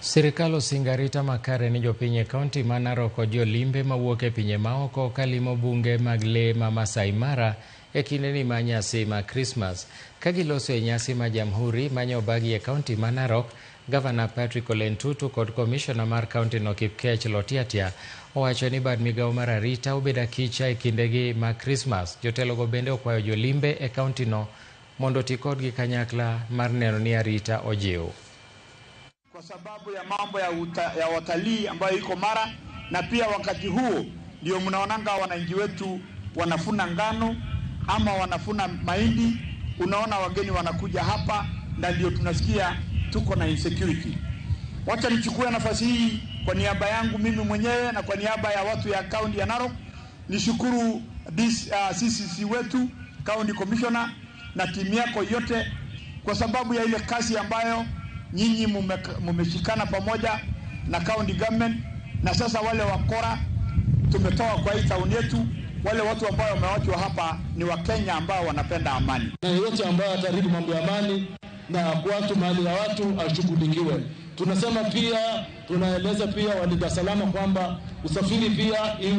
Sirikal osingo arita makare ni jopiny e kaunti ma Narok kod jolimbe mawuok e pinje maoko kalimo bunge mag lee ma Masai Mara e kindeni ma nyasi ma Krismas. Ka giloso e nyasi ma Jamhuri manyobagi e kaunti ma Narok, Gavana Patrick Ole Ntutu kod komishona mar kaunti no Kipkech Lotiatia owacho ni bad migawo mar arita obedo akicha e kindegi mag Krismas. Jotelogo bende okwayo jolimbe e kaunti no mondo oti kodgi kanyakla mar neno ni arita ojiw. Kwa sababu ya mambo ya watalii ambayo iko Mara, na pia wakati huo ndio mnaonanga wananchi wetu wanafuna ngano ama wanafuna mahindi. Unaona wageni wanakuja hapa, na ndio tunasikia tuko na insecurity. Wacha nichukue nafasi hii kwa niaba yangu mimi mwenyewe na kwa niaba ya watu ya kaunti ya Narok nishukuru CCC wetu county commissioner na timu yako yote kwa sababu ya ile kazi ambayo nyinyi mumeshikana pamoja na county government, na sasa wale wakora tumetoa kwa hii town yetu. Wale watu ambao wamewachwa hapa ni Wakenya ambao wanapenda amani, na yeyote ambaye ataharibu mambo ya amani na watu mali ya watu ashughulikiwe. Tunasema pia, tunaeleza pia walinda salama kwamba usafiri pia